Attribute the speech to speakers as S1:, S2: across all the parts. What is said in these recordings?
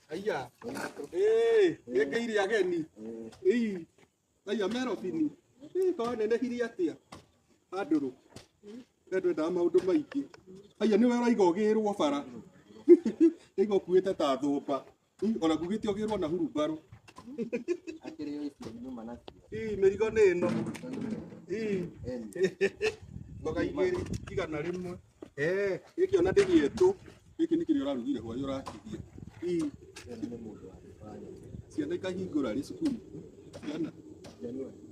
S1: Aya. Eh, gĩkĩire ageni. Ii. Aya merobini. Ii ko nenehirie atĩa? Andũrũ. We ndwendaga maũndũ maingĩ. Aya nĩwe ũraiga ũgĩrwo bara. Ndaiga ũkuĩte ta thũmba. Ii, ona ngugĩte ũgĩrwo na hurumbarũ.
S2: Akĩrĩ o icio nyuma nacio.
S1: Ii, mĩrigo nĩ ĩno. Ii. Mboga igĩrĩ, 100. Eh, gĩkĩ ona ndĩgĩetũ. Gĩkĩ nĩ kĩrĩa ũrarugire hwaĩ ũratigia. Ii. Ciana ikahingũra rĩ cukuru? Ciana?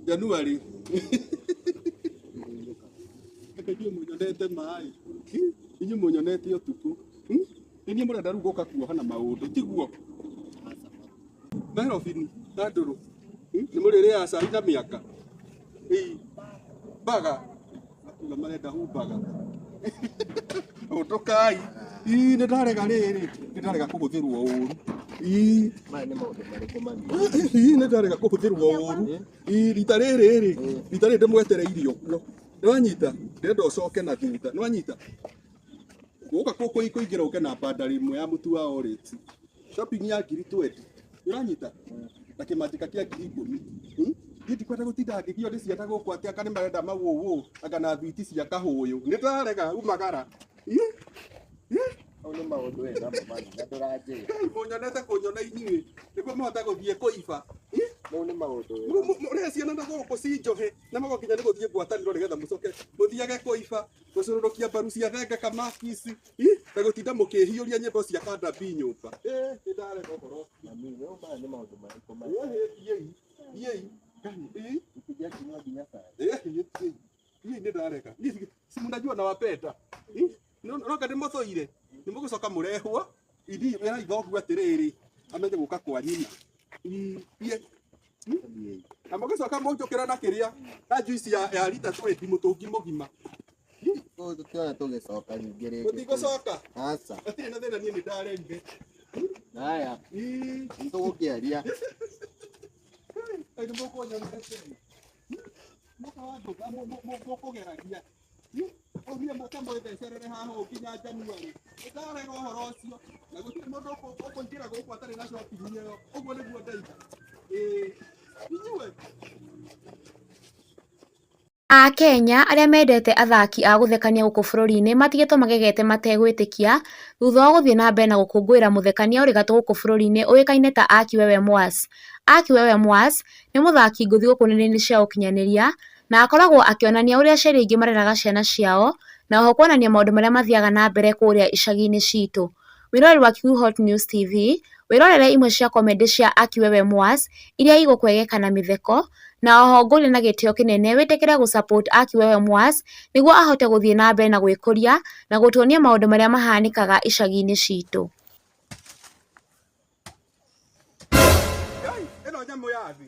S1: January. Reke inyuĩ mũnyonete maĩ. Inyuĩ mũnyonete ũtukũ. Nĩ niĩ mũrenda rĩu gũka kuoha na maũndũ, tiguo? Merobini na ndũrũ. Nĩ mũrĩrĩaga cai na mĩanga? Ii. Baga. Makiuga marenda humbaga. Ũndũkai. Ii nĩ ndarega rĩrĩ. Nĩ ndarega kũhũthĩrwo ũru. Ii.
S2: Maya nĩ maũndũ marĩkũ mami?
S1: Ii nĩ ndarega kũhũthĩrwo ũru. Ii rita rĩrĩ rĩ, rita rĩrĩ ndĩmwetereire ũguo. Nĩwanyita? Ndĩrenda ũcoke na thutha. Nĩwanyita? Gũka kũingĩra ũke na bandari ĩmwe ya mũtu wa orĩti. Shopping ya 20,000. Nĩũranyita? Na kĩmanjĩka kĩa 10,000. Niĩ ndikwenda gũtinda ngĩgio nĩ ciana gũkũ atĩ anga nĩ marenda mawũwũ anga na thwiti cia kahũyũ. Nĩ ndarega umagara. Ii. Ii.
S2: Mau nĩ maũndũ we namo mami na ndũranjĩra.
S1: Ngai mũnyonete kũnyona inyuĩ nĩguo mũhote gũthiĩ kũiba. Ii.
S2: Mau nĩ maũndũ we namo.
S1: Mũrehe ciana na gũkũ cinjohe na magokinya nĩ gũthiĩ ngwatanĩro nĩgetha mũcoke mũthiage kũiba gũcũrũrũkia mbaru cia thenge kamakisi. Ii. Na gũtinda mũkĩhiũria nyĩmbo cia Kanda B nyũmba. Ĩ nĩ ndarega ũhoro ũcio.
S2: Mami, rĩu maya nĩ maũndũ marĩkũ maya?
S1: Ĩ thiĩi. Thiĩi. Ii.
S2: Itingĩakinywo nginya cai.
S1: Ĩ thiĩi. Niĩ nĩ ndarega. Niĩ si mnajua nawapenda. Ii. Noka ndĩmũthũire. Nĩ mũgũcoka mũrehwo. Ithiĩ ĩra ithoguo atĩrĩrĩ amenye gũka kwa nyina. Ii. Thiĩ.
S2: Thiĩi.
S1: Na mũgĩcoka mũnjũkĩra na kĩrĩa na juice ya rita 20 mũtũngi mũgima.
S2: Kũu tũtiona tũgĩcoka ningĩ rĩngĩ.
S1: Mũtigũcoka.
S2: Aca.
S1: Hatirĩ na thĩna niĩ nĩ ndarerire.
S2: Haya,
S1: Ii.
S2: nĩ tũgũkĩaria.
S1: Kaĩ nĩ mũkũnyonete. Mũka wa ndũka mũkũgeragia. Ũthiĩ mũke mwĩthecerere haha ũũ nginya January. Nĩ ndarega ũhoro ũcio. Na gũtirĩ mũndũ ũkũingĩra gũkũ atarĩ na shopping ĩyo. Ũguo nĩguo ndaiga. Ĩĩ. Inyuĩ.
S3: Akenya arĩa mendete athaki a gũthekania gũkũ bũrũri-inĩ matigĩtwo magegete mategwĩtĩkia thutha wa gũthiĩ na mbere na gũkũngũĩra mũthekania ũrĩ gatũ gũkũ bũrũri-inĩ ũĩkaine ta Aki Wewe Mwas. Aki Wewe Mwas nĩ mũthaki ngũthi gũkũ nenda-inĩ cia ũkinyanĩria na akoragwo akĩonania ũrĩa aciari aingĩ mareraga ciana ciao na oho kuonania maũndũ marĩa mathiaga na mbere kũrĩa icagi-inĩ citũ. Mwĩroreri wa Kikuyu Hot News TV, wĩrorere imwe cia comedy cia Aki Wewe Mwas iria igũkwegeka na mĩtheko na oho ngũria na gĩtĩo kĩnene wĩtĩkĩre gũ support Aki Wewe Mwas nĩguo ahote gũthiĩ na mbere na gwĩkũria na gũtuonia maũndũ marĩa mahanĩkaga icagi-inĩ citũ.
S1: Ngai, ĩno nyamũ ya thĩ.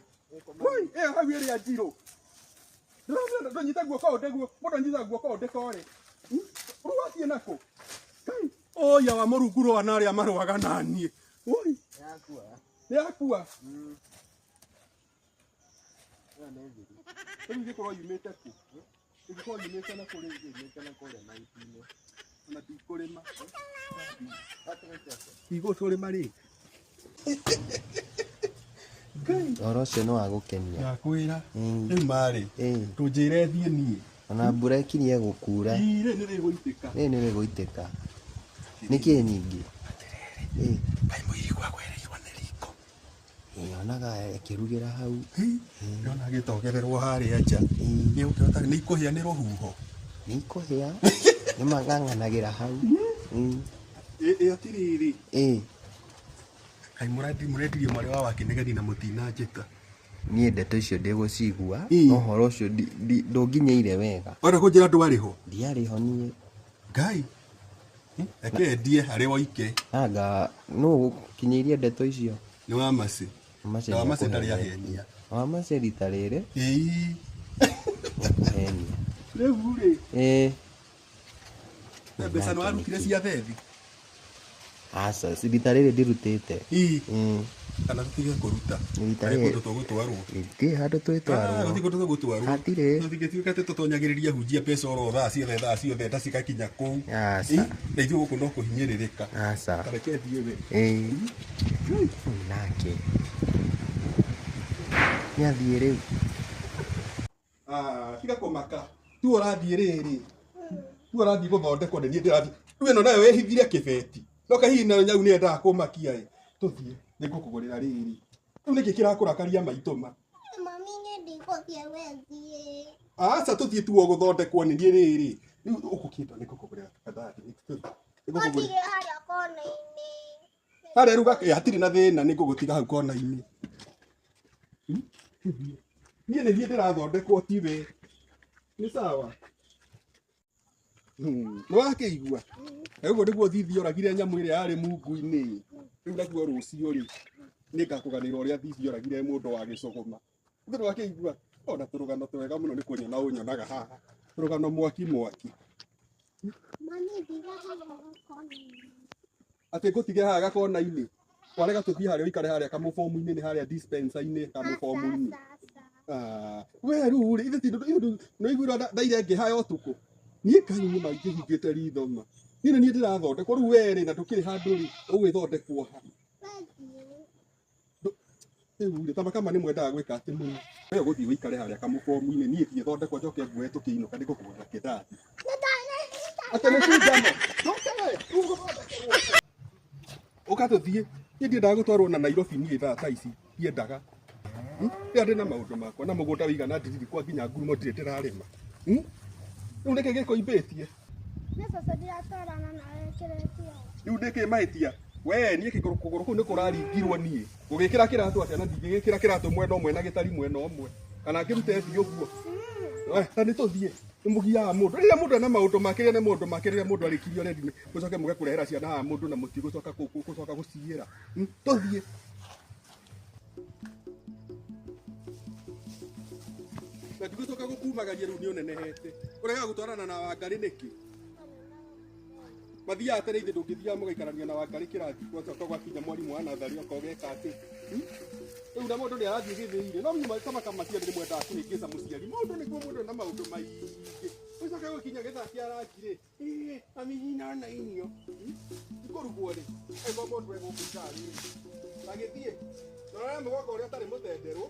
S1: Woi, ĩyo hau ĩrĩa njirũ. Ndĩrona ndũnyite guoko ũũ ndĩguo, mũndũ anyitaga guoko ũũ ndĩkore. Rĩu wathiĩ nakũ? Ngai, ũya wa Mũrungu rũa na arĩa marũaga na niĩ. Woi.
S2: Yakua.
S1: Nĩ yakua.
S2: Ĩyo nĩ thiru.
S1: Rĩu ingĩkorwo yumĩte kũ? Ingĩkorwo yumĩte na kũ rĩngĩ?
S2: Yumĩte na kũrĩa maiti-inĩ.
S1: Ona ndikũrĩma. Ndigũkũrĩma rĩngĩ.
S2: Ũhoro ũcio nĩ wa gũkenia.
S1: Ndakwĩra. Rĩu marĩ. Ndũnjĩre thiĩ niĩ.
S2: Ona mbura ĩkirie gũkura.
S1: Ii, rĩrĩ nĩ rĩgũitĩka.
S2: Rĩrĩ nĩ rĩgũitĩka. Nĩkĩ ningĩ?
S1: Atĩrĩrĩ. Kaĩ mũirigũ agwereirwo nĩ riko.
S2: Ĩĩ, onaga akĩrugĩra hau.
S1: Ndĩrona agĩtogererwo harĩa nja. Nĩ ũkĩhota nĩ ikũhĩa nĩ rũhuho.
S2: Nĩ ikũhĩa. Nĩ mang'ang'anagĩra hau.
S1: Ĩ atĩrĩrĩ.
S2: Ĩĩ.
S1: Kaĩ mũrendirie mwarĩ wa Wakĩnegeni na mũtinanjĩta.
S2: Niĩ ndeto icio ndĩgũcigua, no ũhoro ũcio ndũnginyĩire wega.
S1: Wenda kũnjĩra ndwarĩ ho?
S2: Ndiarĩ ho niĩ.
S1: Ngai. Reke endie arĩ woike.
S2: Anga nũ ũgũkinyĩirie ndeto icio?
S1: Nĩ Wamacĩ.
S2: Wamacĩ
S1: Na Wamacĩ ndarĩ
S2: nĩakũhenia.
S1: ahenia.
S2: Wamacĩ rita rĩrĩ.
S1: Ĩĩ.
S2: Nĩakũhenia.
S1: Rĩu rĩ.
S2: Ĩĩ.
S1: Na mbeca nĩ warutire cia thethi?
S2: Aca, rita rĩrĩ ndirutĩte.
S1: Ĩĩ. Kana tũtige kũruta.
S2: Rita
S1: Harĩ
S2: rĩrĩ
S1: kũndũ tũgũtwarwo.
S2: Gũtirĩ handũ twĩtwarwo.
S1: Gũtirĩ kũndũ tũgũtwarwo.
S2: Hatirĩ.
S1: Tũtingĩtuĩka atĩ tũtonyagĩrĩria hunjia mbeca oro thaa ciothe thaa ciothe ta cigakinya kũu.
S2: Aca.
S1: Ĩ, na ithuĩ gũkũ no kũhinyĩrĩrĩka.
S2: Aca.
S1: Ta reke thiĩ we.
S2: Ĩĩ. Ũyũ nake nĩathiĩ rĩu.
S1: Ah, tiga kũmaka. Tu ũrathiĩ rĩrĩ. Tu ũrathiĩ gũthondekwo nĩ niĩ ndĩrathiĩ. Rĩu ĩno nayo ĩhithire kĩbeti. No kahihi nayo nyau nĩ yendaga kũmakia ĩ. Tũthiĩ nĩngũkũgũrĩra rĩrĩ. Rĩu nĩkĩ kĩrakũrakaria maitũ ma?
S4: Mami niĩ ndigũthiĩ we thiĩ.
S1: Aca tũthiĩ tu gũthondekwo nĩ niĩ rĩrĩ. Rĩu ũgũkĩenda nĩngũkũgũrĩra kandathi. Nĩngũkũgũrĩra.
S4: Ũndige harĩa kona-inĩ.
S1: Harĩa rĩu hatirĩ na thĩna nĩngũgũtiga hau kona-inĩ. Niĩ nĩ niĩ ndĩrathondekwo tiwe. Nĩ sawa? Nĩ wakĩigua? Na ũguo nĩguo thithi oragire nyamũ ĩrĩa yarĩ mungu-inĩ. Rĩu naguo rũciũ rĩ, nĩngakũganĩra ũrĩa thithi oragire mũndũ wa gĩcũgũma. Nĩ wakĩigua? Ona tũrũgano twega mũno nĩ kũnyona ũnyonaga haha. Tũrũgano mwaki mwaki.
S4: Mami ndiga harĩa kona-inĩ.
S1: Atĩ ngũtige haha gakona-inĩ. Warega tũthiĩ harĩa ũikare harĩa kamũbomu-inĩ nĩ harĩa dispenser-inĩ kamũbomu-inĩ.
S4: Aca, aca.
S1: Ah, we rĩu rĩ ithe ti nĩwaiguire ndaire ngĩhaya ũtukũ. Niĩ kaĩ niĩ maingĩhingĩte ritho ma. Niĩ nĩ niĩ ndĩrathondekwo rĩu we rĩ na ndũkĩrĩ handũ rĩ ũgwĩthondekwo ha.
S4: We thiĩ.
S1: Rĩu rĩ ta kama nĩ mwendaga gwĩka atĩ mũno. We ũgũthiĩ ũikare harĩa kamũbomu-inĩ niĩ thiĩ thondekwo njoke nguoe tũkĩinũka nĩngũkũgũrĩra kĩndathi. Atĩ nĩ cindano. Njoke we, rĩu ũgũthondekerwo. Ũka tũthiĩ. Niĩ ndiendaga gũtwarwo na Nairobi niĩ thaa ta ici ndiendaga. Rĩrĩa ndĩna maũndũ makwa na mũgũnda wĩigana ndiriri kwa nginya ngurumo ndirĩ ndĩrarĩma. Rĩu nĩkĩ gĩkũimbĩtie?
S4: Nĩ cũcũ ndiratwarana nawe kĩrĩtio.
S1: Rĩu nĩkĩ mahĩtia? We niĩ kũgũrũ kũu nĩ kũraringirwo niĩ. Gũgĩkĩra kĩratũ atĩa na ndingĩgĩkĩra kĩratũ mwena ũmwe na gĩtari mwena ũmwe. Kana ngĩrute thiĩ ũguo. We, ta nĩ tũthiĩ. Nĩ mũgiaga mũndũ. Rĩrĩa mũndũ ena maũndũ make, rĩrĩa nĩ maũndũ make, rĩrĩa mũndũ arĩkirie already mũcoke mũge kũrehera ciana haha mũndũ na mũtigũcoka gũcoka gũciĩra. Tũthiĩ. Na ndigũcoka gũkumagaria rĩu nĩ ũnenehete. Ũregaga gũtwarana na Wangarĩ nĩkĩ? Mathiaga tene ithe ndũngĩthiaga mũgaikarania na Wangarĩ kĩrathi gwacoka gwakinya mwarimũ wa natharĩ oka ũgeka atĩ. Rĩu na mũndũ nĩ arathiĩ gĩthĩi-rĩ, no nyuma kama kamacia nĩ mwendaga kũhĩngĩca mũciari. Mũndũ nĩguo mũndũ ena maũndũ maingĩ. Ũcoke gũkinya gĩthaa kĩa ranji rĩ, ĩĩ mami nona irio. Ikũrugwo rĩ, angĩkorwo mũndũ egũkũ ithaa rĩrĩ. Agĩthiĩ, rora mũgongo ũrĩa ũtarĩ mũtenderũ,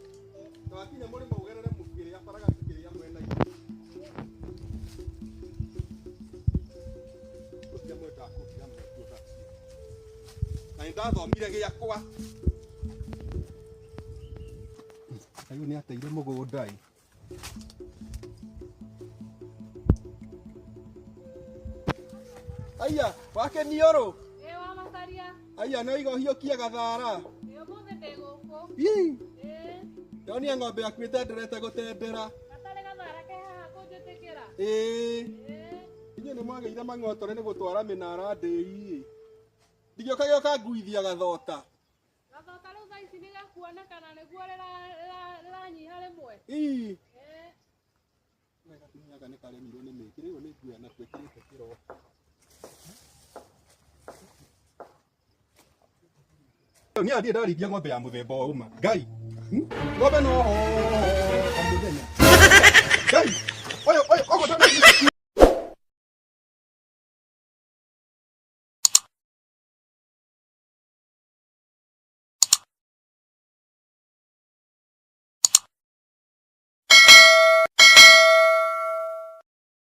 S1: na wakinya mũrĩmo ũgerere kĩrĩa baragaci kĩrĩa mwena-inĩ. Ũcio mwendaga kũngia mũndũ thaa. Na nĩ ndathomire gĩakwa. Rĩu nĩ ateire mũgũnda ĩ. Aya, wakenio rũ?
S5: Ĩ wa Macharia,
S1: Aya, nĩ waiga ũhiũkie gathara.
S5: ĩ ũmũthĩ ndĩ gũkũ.
S1: Ii,
S5: Ĩ,
S1: ndonire ng'ombe yaku ĩtenderete gũtendera.
S5: gatarĩ gathara ke haha kũnjĩtĩkĩra.
S1: Ĩĩ,
S5: Ĩ,
S1: inyuĩ nĩ mwagĩire mang'otore nĩ gũtwara mĩnara ndĩi. Ndigĩũka gĩoka nguithia gathota.
S5: gathota rĩu thaa ici nĩ gakuonekana nĩguo rĩranyiha rĩmwe.
S1: Ii.
S5: Ĩ,
S1: We gatumia gaka nĩ karemirwo nĩ mĩkĩre ĩyo nĩ nguo nakuo ĩkĩrĩte kĩroko. Niĩ ndirĩ ndarĩithia ng'ombe ya mũthemba ũyũ ma. Ngai. Ng'ombe no ho.